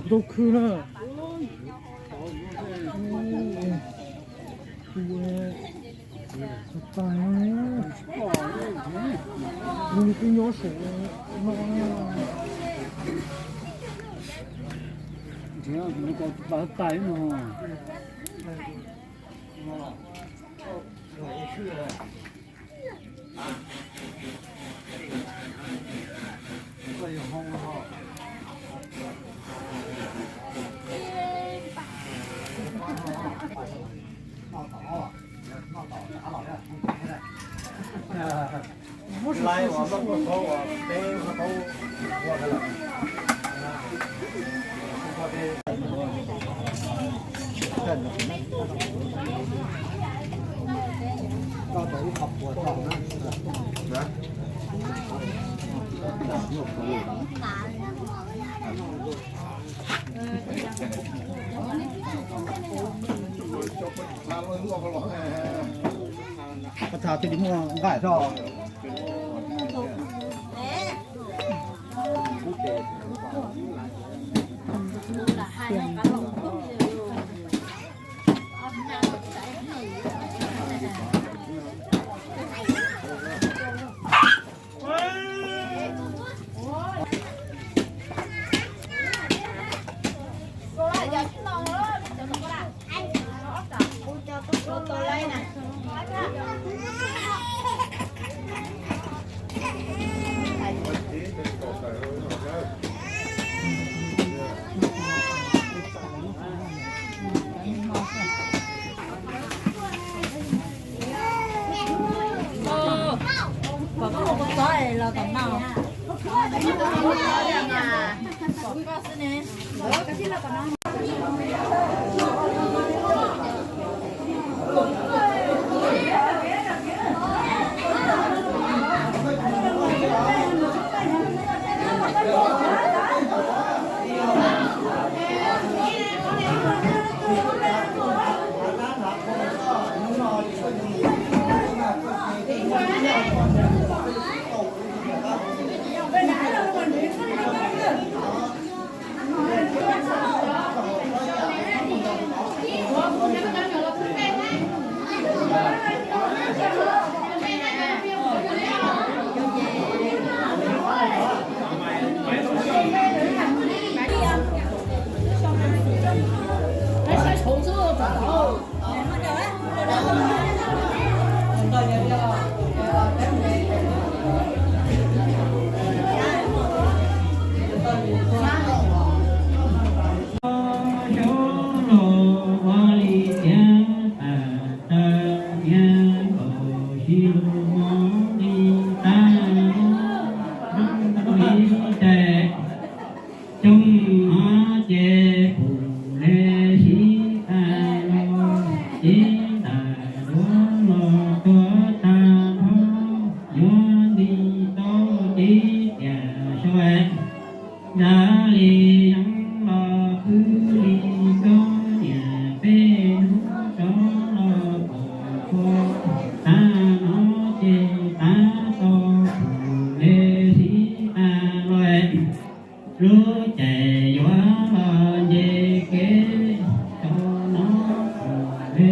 Tau khw na. Tus tais no, nws twb nyob saum no. Tais no. Koj tham thiaj li muaj nqaij zog. Kom koj ua kua txob los kom no. Kom koj xwb ne. Xyov los ua li cas tas tawg niag kaum sib lug mob li tag li tes. Xyoo no ces pum le sib tag los ces ntawm duav los tuag tag nrho, yuav nti tau ces tiam sawv daws li yeej los kwv li koj niam peb hnub rov los pom tag no ces tab tom pum le sib tag los. Lub caij yuav los nce kev tau no, pum le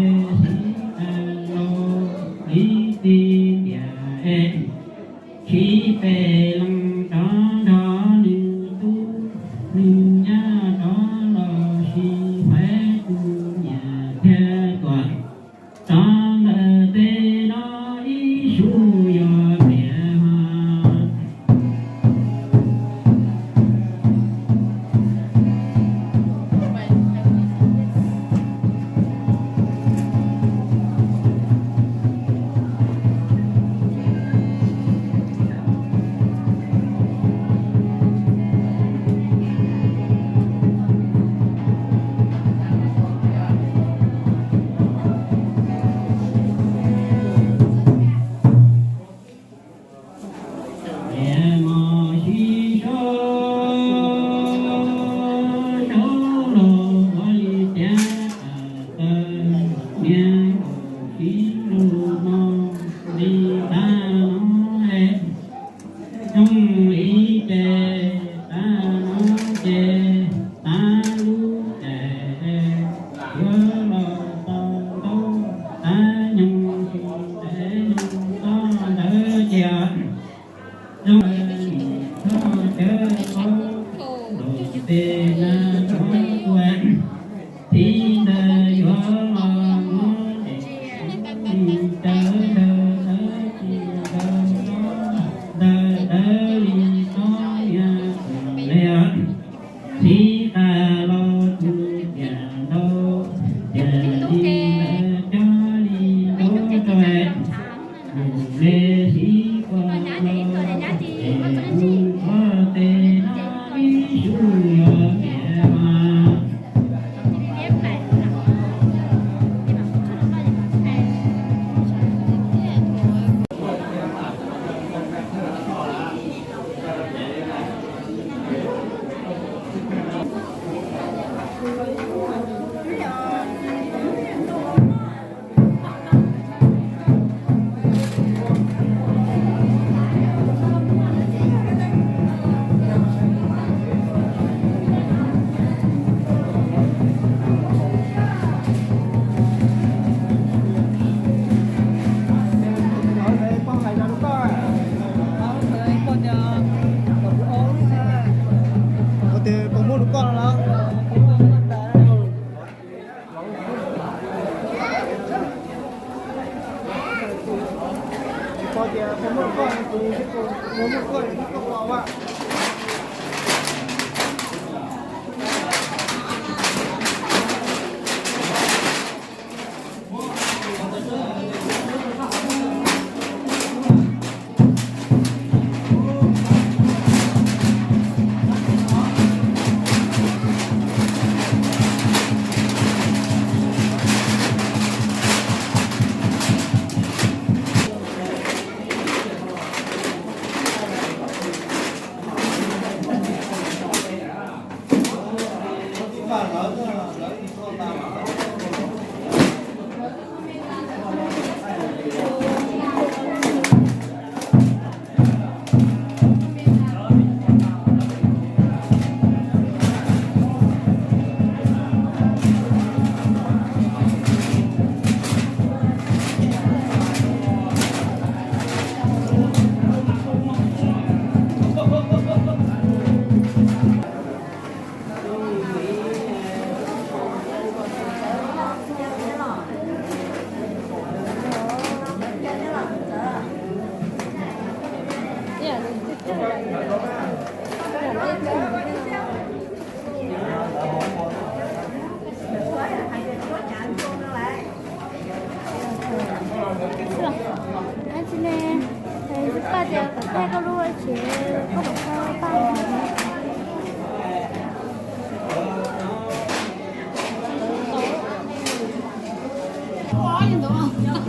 Paj tias kom thaij koj lub tsev, koj kom thaij paj.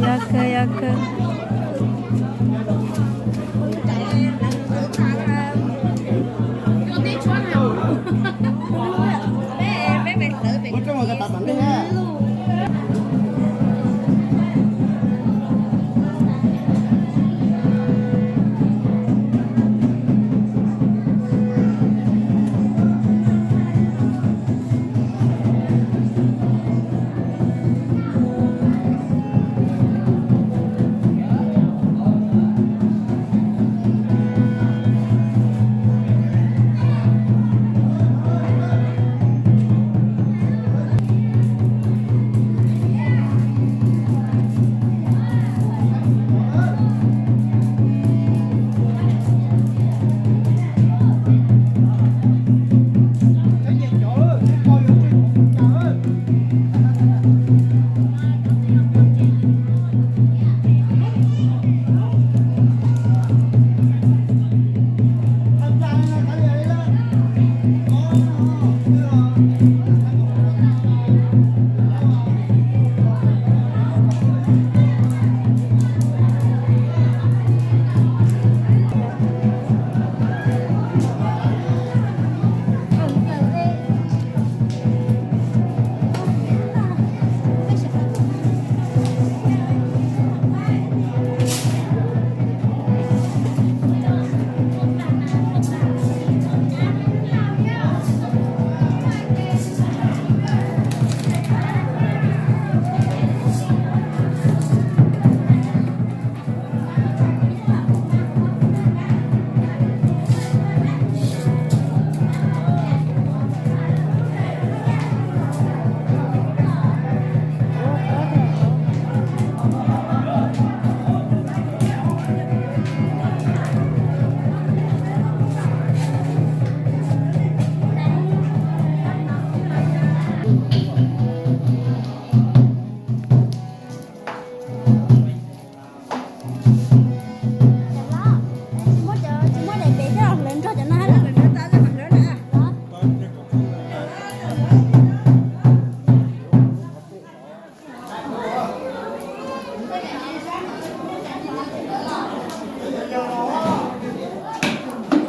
Yog kawg, yog kawg.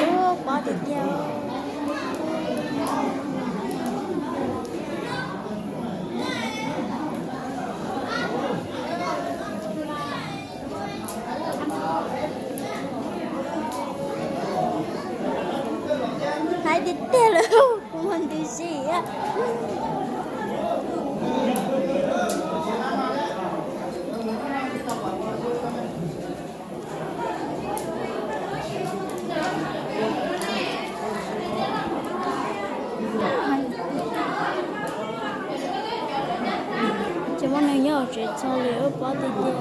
Ua pov tiag tiag. Hais tiag tiag lawm, kuv muaj ntws si. Ces muaj neeg nyob hauv tsev txog li ua pov tiag tiag.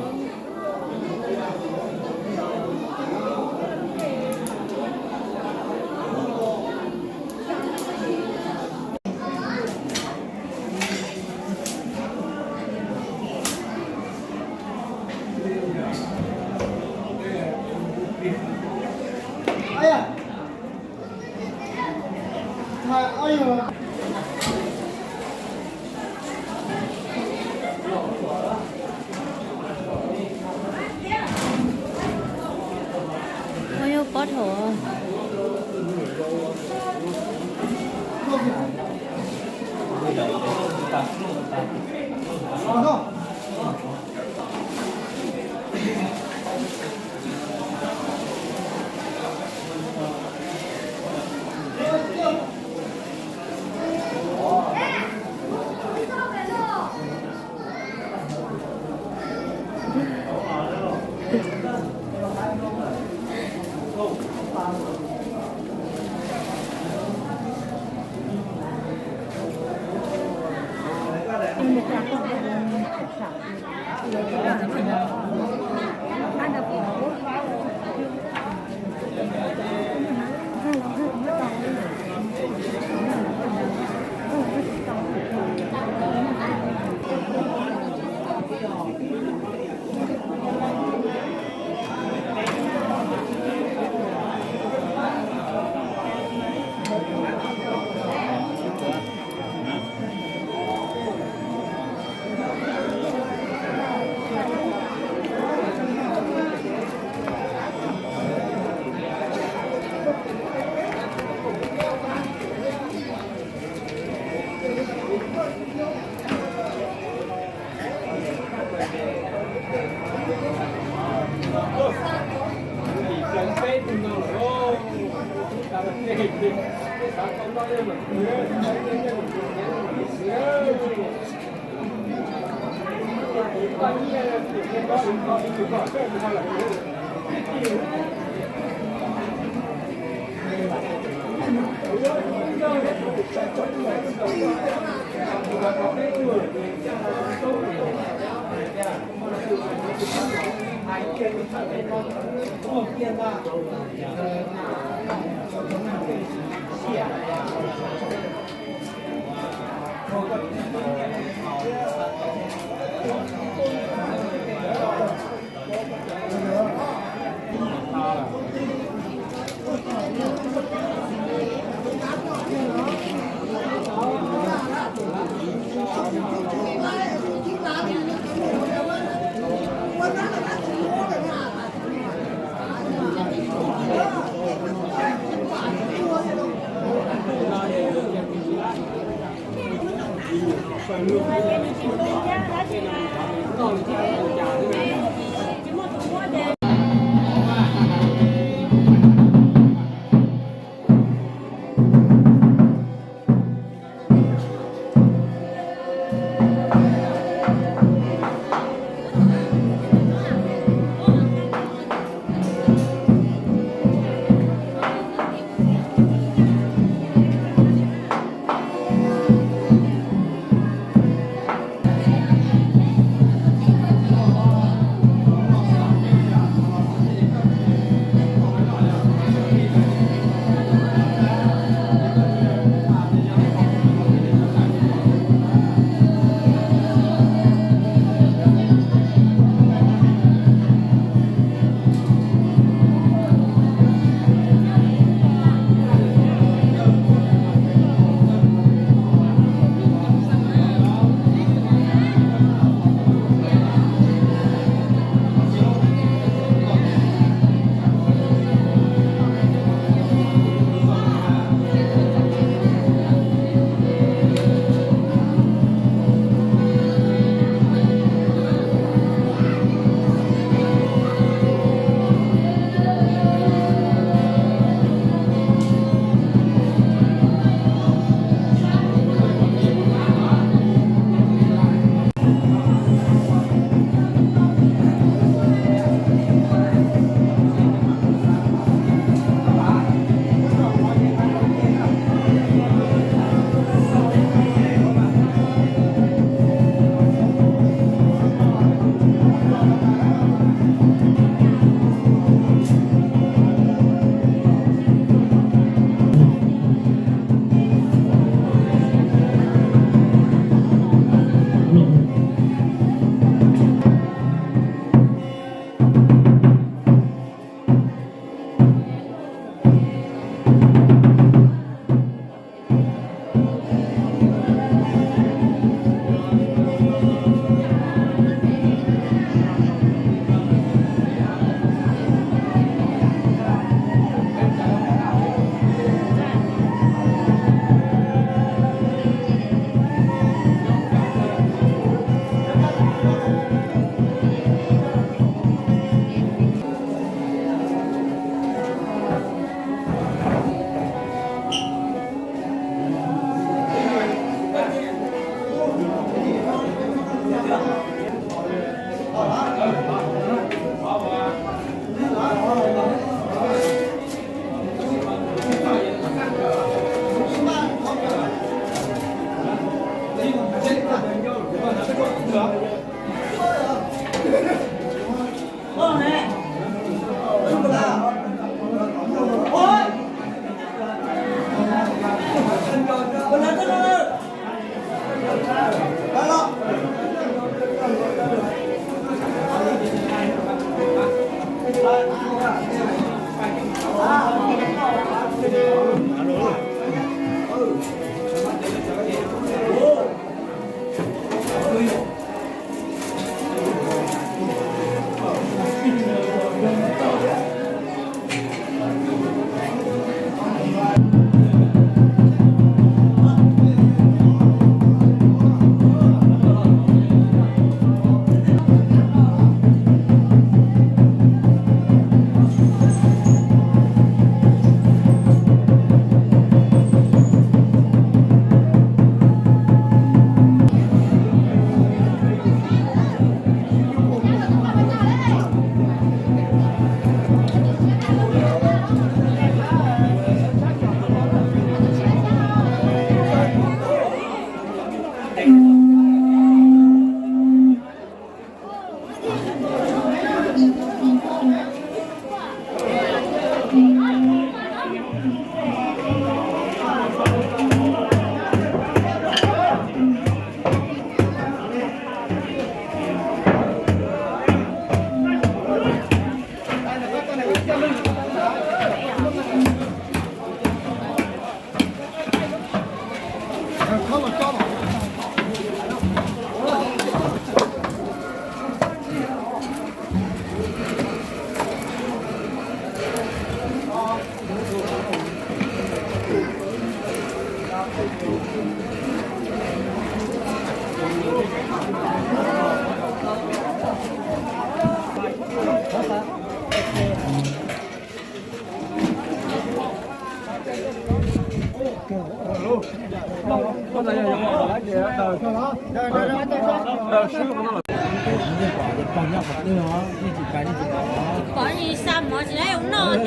Pom ib xa mov tsis laib ua noj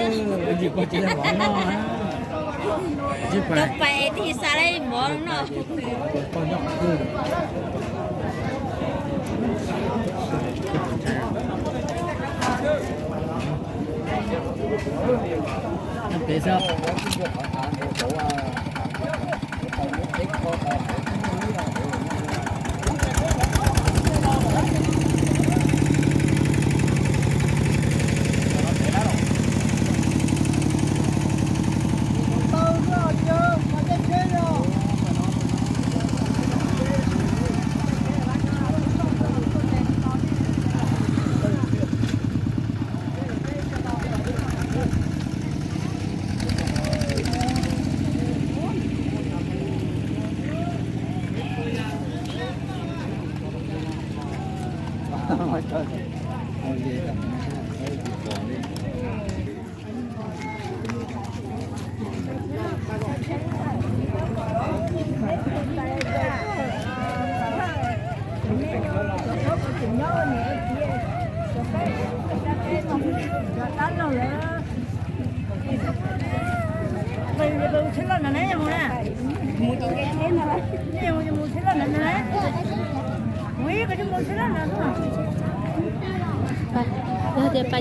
thiab. Tus pais twb xa laib mov ua noj. Yog tias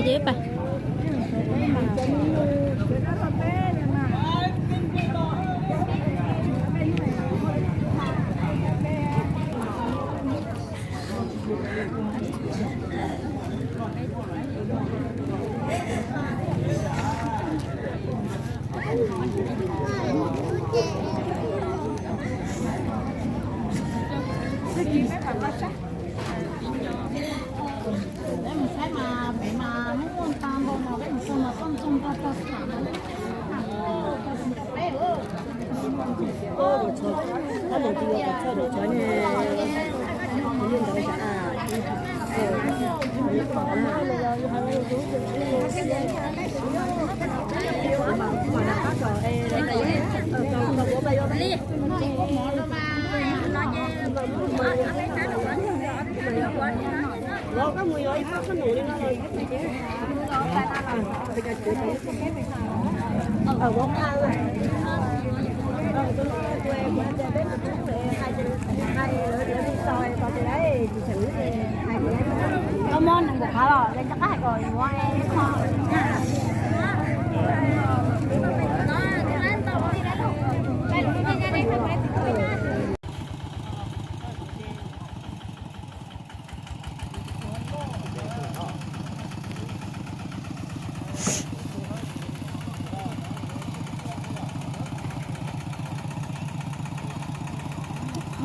pais ces wb pais.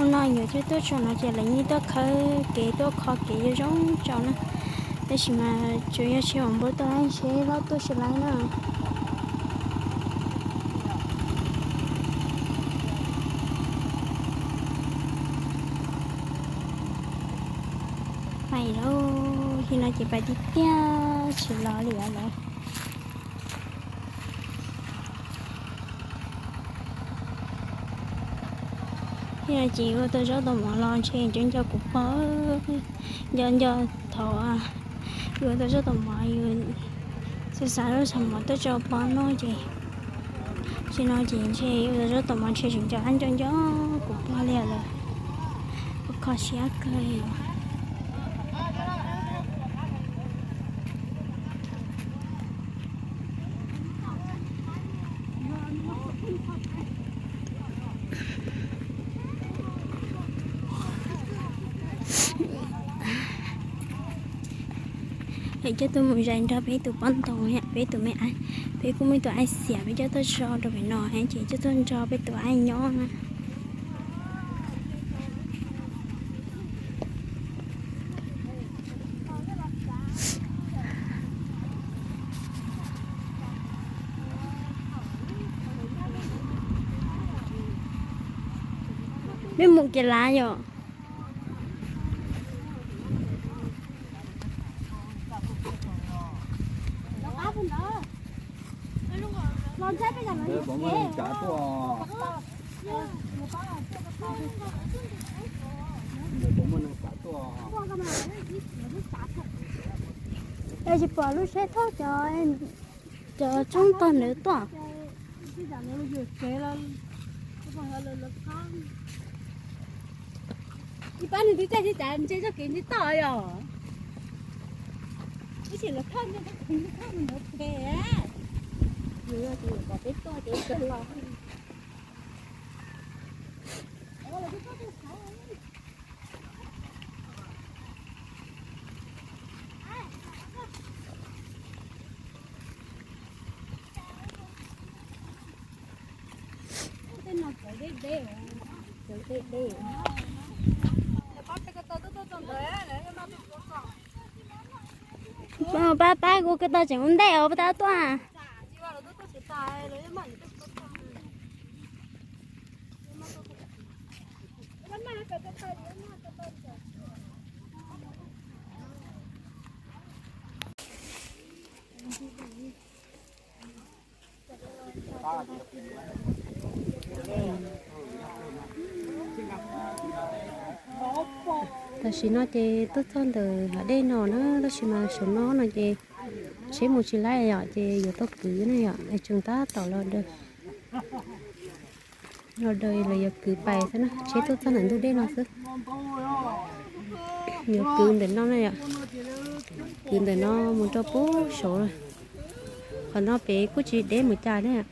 Hauv no yuav tuaj tso no ces lawv yeej tuaj khawb kev tuaj kho kev zoo zoo tso na. Tab sis mas tsuas yog tsis muaj npua tuaj seb los tuaj tsis laib na. Pais lauj, li no ces pais tiag tiag tsis los li lawm. Li no ces ua tau zaub tau mov los ntshe nco nco kuv pog, nco nco thaum ua tau zaub tau mov yus xav xav zaub xav mov tuaj tso pog noj ces, tam sim no ces ntshe ua tau zaub tau mov ntshe tseem nco nco nco kuv pog li lawm. Ua kho siab kawg li os. Lawv coj tuaj mus zais nrog peb tus poj ntxoog, peb tus me, peb kuj muaj ib tug aib xiam peb coj tuaj tso rau pem no ces coj tuaj nrog peb tus aib nyob na. Peb mus kev lav yom. Es tsis pom lub tsheb thauj cov, cov tsoob tog ntawd tuaj. Ib pab neeg twb caij tsis cas ntshe txoj kev ntshe toj yom. Ib sim los thauj ntshe txoj kev ntshe thauj mus ntawd pem. Yus yog ces kom peb tuaj ces kawg los. Tej no cawv deb deb, cawv deb deb. Pab pab kuv ko tau tseem ua ntej os, pab tab tuaj. Tam sim no ces tuaj txog ntawm hav dej no na, tab sis mas saum no no ces tsheb mus tsis laib yom, ces yuav tau kwv na yom, es tseem tab tom los daws. Los daws los yuav kwv pais xwb na, tsheb tuaj txog ntawm ntug dej no xwb. Yuav kwv ntawm no na yom, kwv ntawm no mus rau pem saud. Qhov no pem kuj tsis deb mus cas thiab.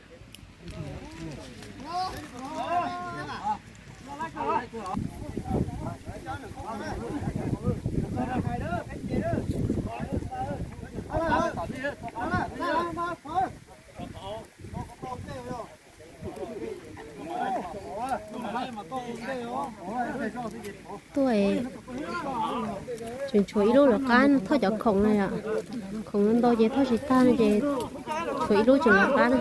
Tuaj tseem tshuav ib lub lawv qab thauj cov khoom na yom. Khoom no ntau ces thauj tsis tag no ces tshuav ib lub tseem lawv qab na.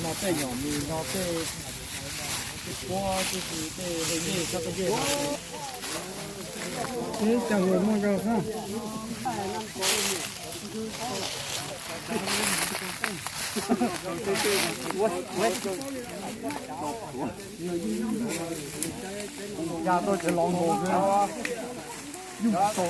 No tej nyom mis no tej, tej puab tej, tej hej nyej sab tej yej. Ib co hluas muaj zog xwb. Ya tuaj ces los nkaus, yug tau.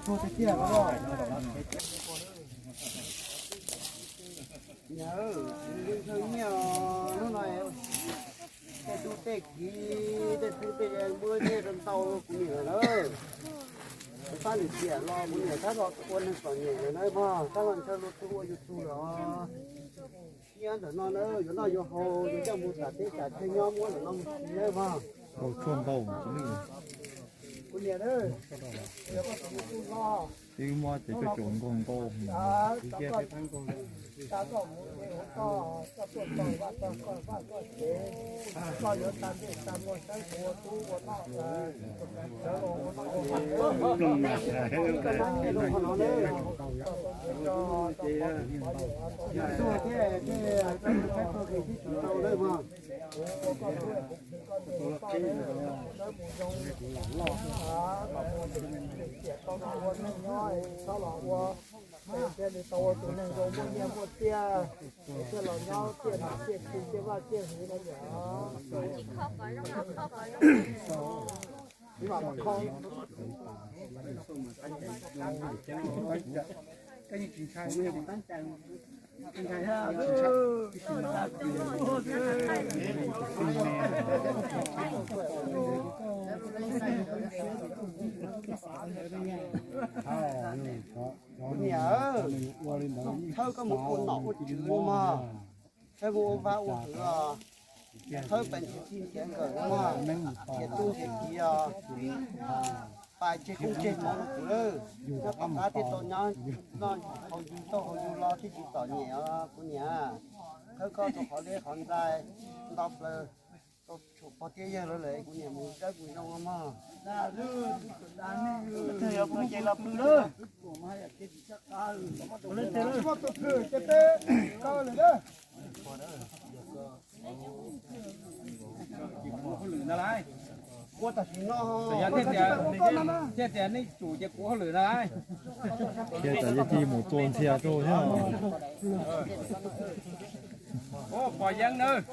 Tuag tiag tiag los. Nyiaj, nyiaj, hnub no tej tub tej kiv tej tub tej muab nyiaj rau ntau kuv niam lawm. Kuv pab lwm tiam los kuv niam tab los ua neeg txom nyem lawm na mog, tab los ntshaw luag tug ua yus tug los. Nyiaj ntawm no na yuav noj yuav haus yuav coj mus tam teb tam chaw nyob muab ntawm no mus siv na mog. Kuv niam na, twb muab ces coj caum nkaug nkaug. Thiaj li tau ua tus neeg zoo muaj nyiaj muaj txiaj, thiaj los nyob tiaj nam tiaj txiaj tiaj vaj tiaj hwv no yom. Niam, thawb koj mus ua nom ua tswv mog, thawb mus ua vaj ua hwv os, thawb peem ntsis txij nrhiav nkawm mog, nrhiav tub nrhiav kiv os, pais tseg koob tseg hmoov rau kuv lawm, nyob tom qab thiaj tau nyob noj haus yug tauj haus yug los thiaj tsis txom nyem os kuv niam. Thawb koj rau qhov deb qhov ntxais nto plaws rau tshum pog thiab yawg lawv lawm kuv niam mus dawb mus zoo mog. Twg yog pw ces los pw lawm. Thiaj tias nej tsum ces kuv hauj lwm na. Ces tam yeej ci mus tua ntxhias rau thiab. Pog Yeeb nawb,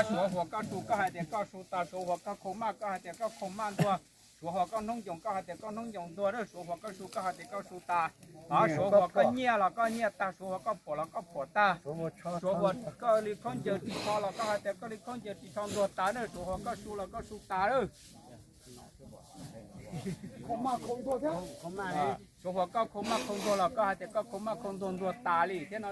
suav huas koj su koj hais tias koj su tas, suav huas koj khau maj koj hais tias koj khau maj ntuag, suav huas koj hnub ncoos koj hais tias koj hnub ncoos ntuag, suav huas koj su koj hais tias koj su tas, suav huas koj nyiaj los koj nyiaj tag, suav huas koj phuam los koj phuam tag, suav huas koj li khaub ncaws ris tsho los koj hais tias koj li khaub ncaws ris tsho ntuag tas na, suav huas koj su los koj su tas lawm. Suav huas koj khau maj khau ntuag los koj hais tias koj khau maj khau ntuag ntuag tas li thiab no.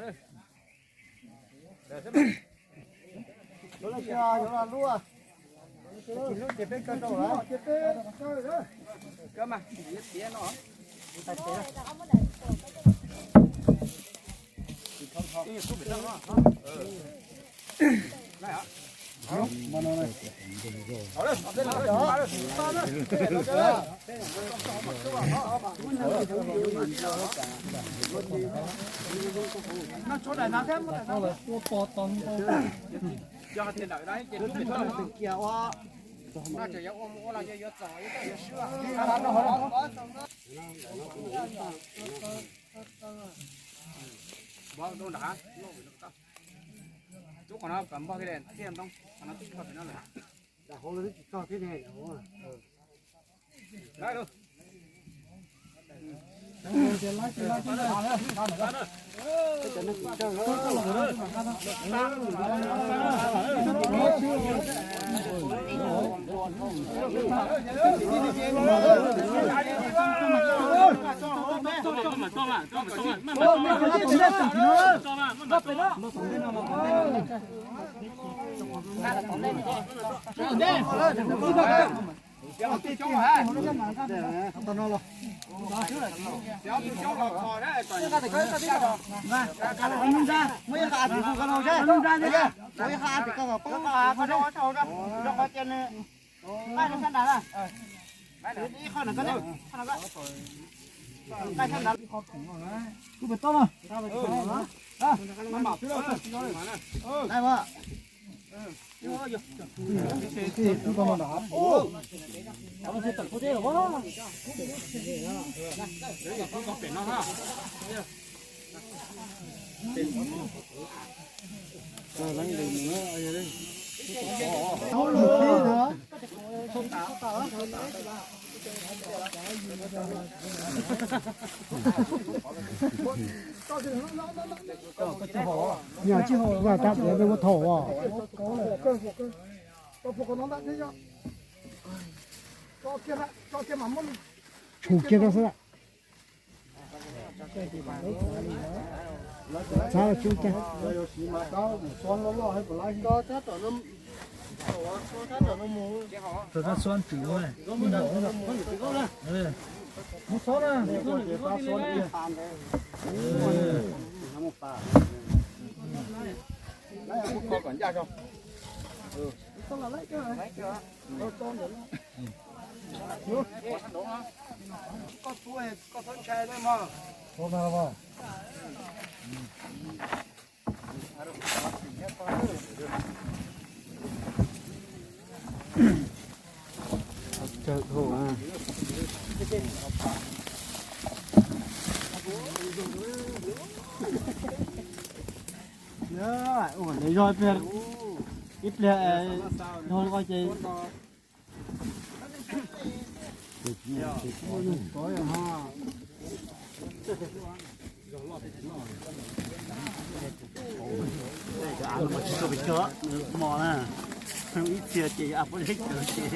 Nyaj tsis hau vaj tab tias nej muab thauj os. Tshum kiag rau xwb. Txav los tsuj cag. Ua zog ib pliag, ib pliag no ces mos na, ib txhia ces av puav leej cawv ces.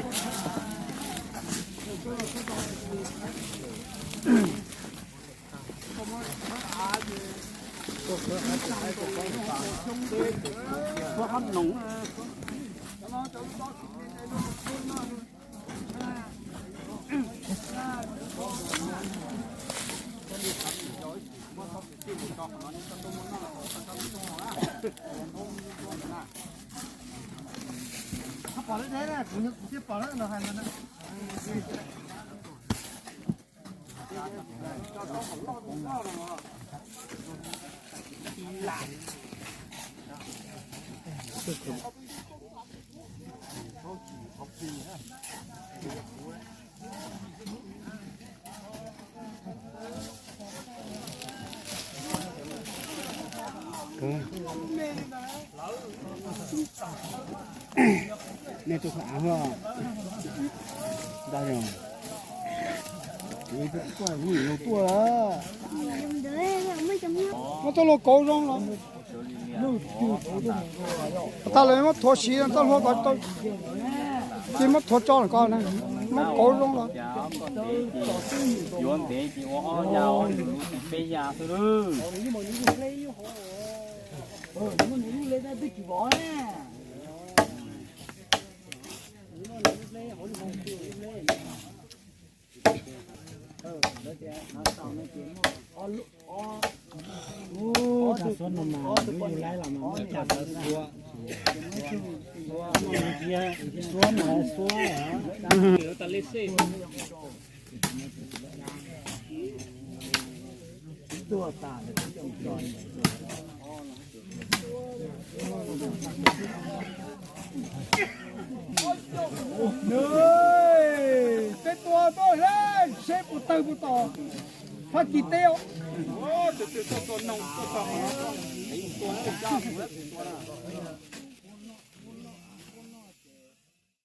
Nej tus qhov av hlo. Ntag, kuv tuaj, kuv tuaj. Muab tau luag kauv zoo los. Tag lawm muab thuav siv tau luag ko tau. Ces muab thuav tso lawm ko na, muab kauv zoo los. Yuav ntev ces ua ob ya, peb ya xwb lawm. Ua, cov suab no mas yus laib los mas muab coj los suab, suab no suab. Peb tua tuaj seb puas tawg puas tom Fab Kis teb os.